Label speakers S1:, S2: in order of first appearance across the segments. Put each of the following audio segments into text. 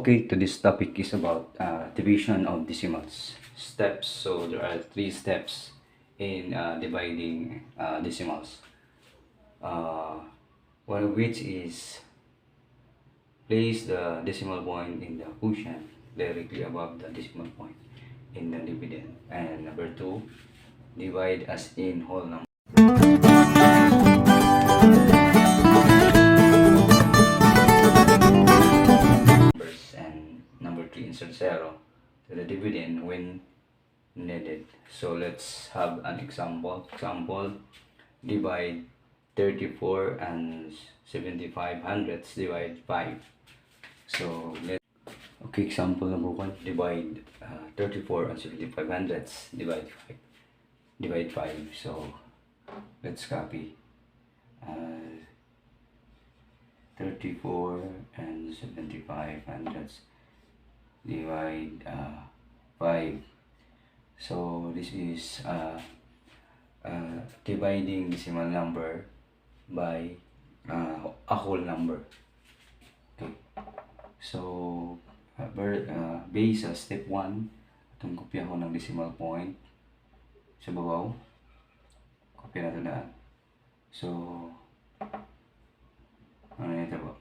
S1: Okay, to this topic is about division of decimals. Steps. So there are three steps in dividing decimals. One of which is place the decimal point in the quotient directly above the decimal point in the dividend. And number two, divide as in whole numbers. And number three, insert zero to the dividend when needed. So let's have an example. Example, divide 34 and 75 hundredths divide 5. So let okay, example number one, divide 34 and 75 hundredths divide 5. Divide 5. So let's copy. 34 and 75 hundredths divide 5. So this is dividing decimal number by a whole number. Okay. So base sa step 1, atong kopya ko ng decimal point sa babaw. Kopya nato na. So ano ito ba?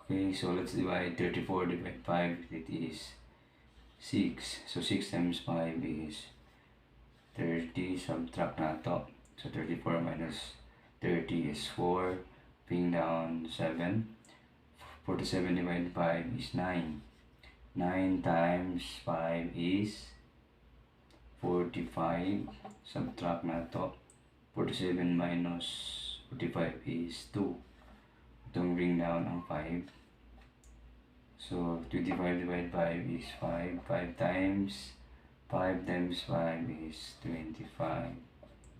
S1: Okay, so let's divide 34 divide 5. It is 6. So 6 times 5 is 30. Subtract nato. So 34 minus 30 is 4. Bring down 7. 47 divided 5 is 9. 9 times 5 is 45. Subtract nato. 47 minus 45 is 2. Itong bring down ang 5. So, 25 divided 5 is 5. 5 times 5 is 25.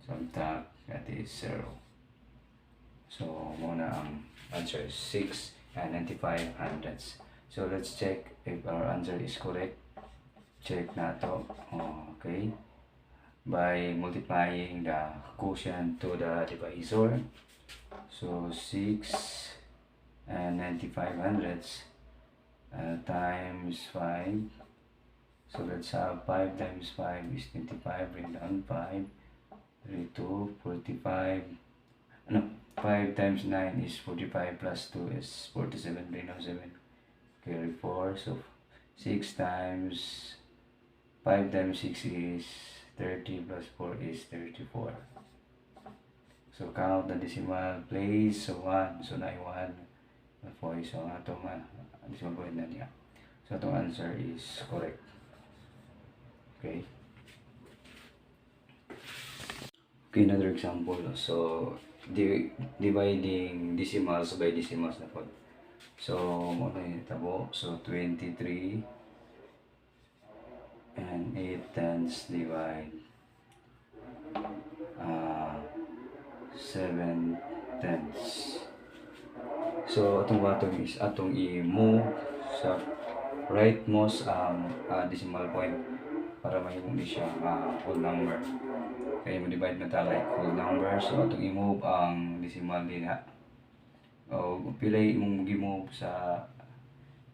S1: Subtract, that is 0. So, mao na ang answer is 6 and 95 hundredths. So, let's check if our answer is correct. Check nato. Okay. By multiplying the quotient to the divisor. So, 6 and 95 hundredths times 5. So, let's have 5 times 5 is 25. Bring down 5. 3, 2, 45. No, 5 times 9 is 45 plus 2 is 47. Bring down 7. Carry 4. So, 6 times 5 times 6 is 30 plus 4 is 34. So, count the decimal place. So, 1. So, 9, 1. 4. So, ang atong decimal point na niya. So, atong answer is correct. Okay. Okay, another example. So, dividing decimals by decimals na po. So, mao na yung tabo. So, 23 and 8 tenths divide 7 tenths. So, atong batong is atong i-move sa rightmost decimal point para mahimo ni siya whole number. Kaya mo divide na ta like whole number. So, atong i-move ang decimal dinha. O pilay imong gi-move sa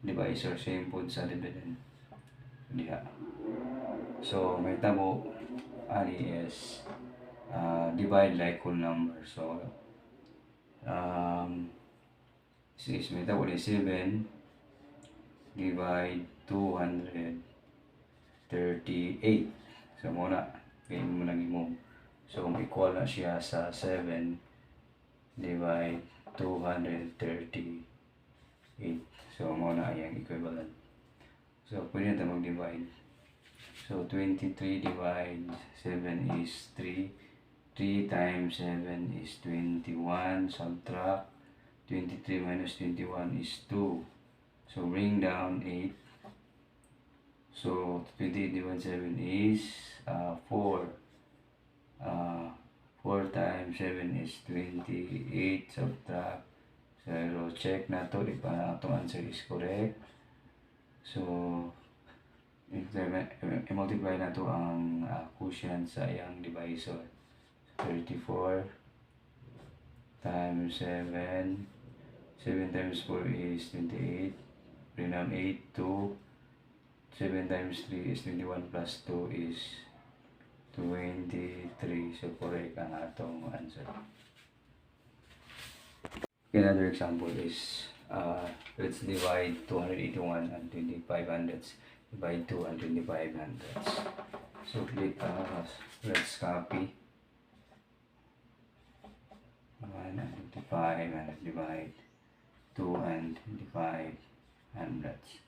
S1: divisor, same pod sa dividend diha. So, may tabo ani is divide like whole number. So, this is may tabo ni 7 divide 238. So, mao na. Kaya mo nang i-move. So, kung equal na siya sa 7 divide 238. So, mao na iyang equivalent. So, pwede na mag-divide. So, 23 divide 7 is 3. 3 times 7 is 21. Subtract. 23 minus 21 is 2. So, bring down 8. So, 28 divided 7 is 4. 4 times 7 is 28. Subtract 0. Check nato if atong answer is correct. So, if i-multiply nato ang quotient sa iyang divisor. 34 times 7. 7 7 times 4 is 28. Bring down 8, 2. 7 times 3 is 21 plus 2 is 23. So, correct ang atong answer. Okay, another example is, let's divide 281 and 25 hundredths. Divide 2 and 25 hundredths. So, click, let's copy. 1 and 25 and divide 2 and 25 hundredths.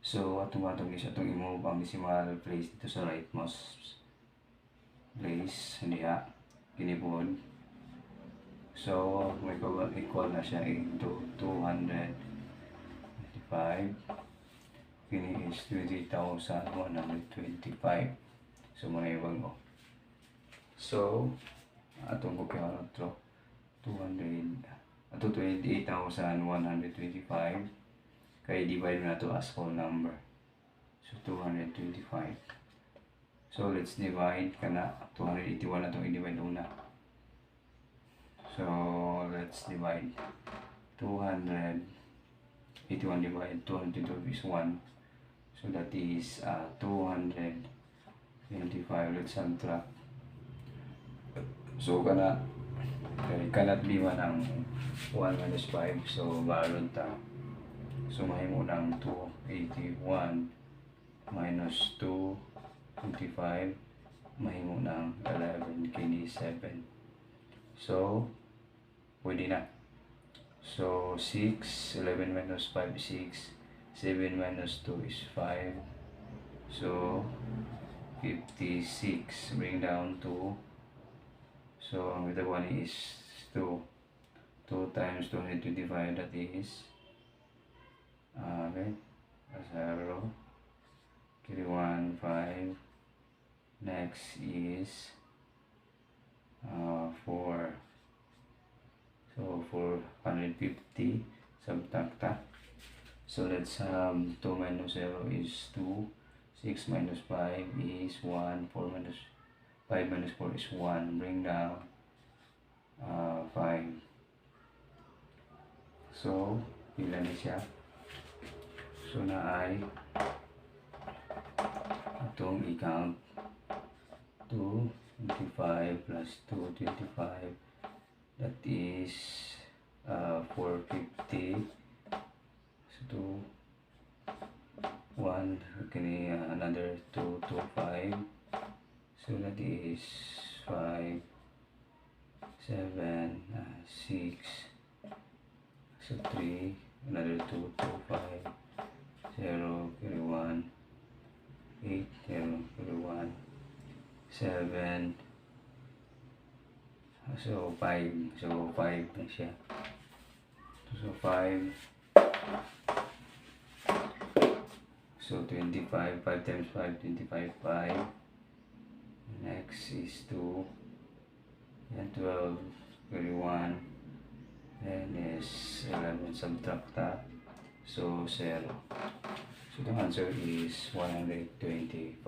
S1: So, atong atong is atong i-move ang decimal place dito sa rightmost place diha kini pod. So, may equal, equal na siya into 225. Kini is 20,125. So, mga ibang mo. So, atong kopyahan ito. 200, ato 28,125. Kaya divide mo na to as whole number. So, 225. So, let's divide kana 281 na itong i-divide una. So, let's divide 281 divide 222 is 1. So, that is 225. Let's subtract. So, kana kay cannot be 1 ang 1 minus 5. So, baron ta. So, mahimo ng 281 minus 225, mahimo ng 11 kini 7. So, pwede na. So, 6, 11 minus 5 is 6, 7 minus 2 is 5. So, 56, bring down 2. So, ang other one is 2. 2 times 225, that is, okay, 0, 3, 1, 5. Next is 4. So, 450, subtract ta. So, let's have 2 minus 0 is 2. 6 minus 5 is 1. 4 minus 5 minus 4 is 1. Bring down 5. So, pila ni siya? So, naay atong i-count 2, 25 plus 2, 25, that is 450. So 2, 1, kini another 2, 2, 5. So that is 5, 7, 6. So 3, another 2, 2, 5, 0, carry 1, 8, 0, carry 1, 7. So 5, so 5 na siya. So 5. So 25, 5 times 5, 25, 5. Next is 2. And 12, carry 1. Then is 11, subtract that. So 0. So the answer is 125.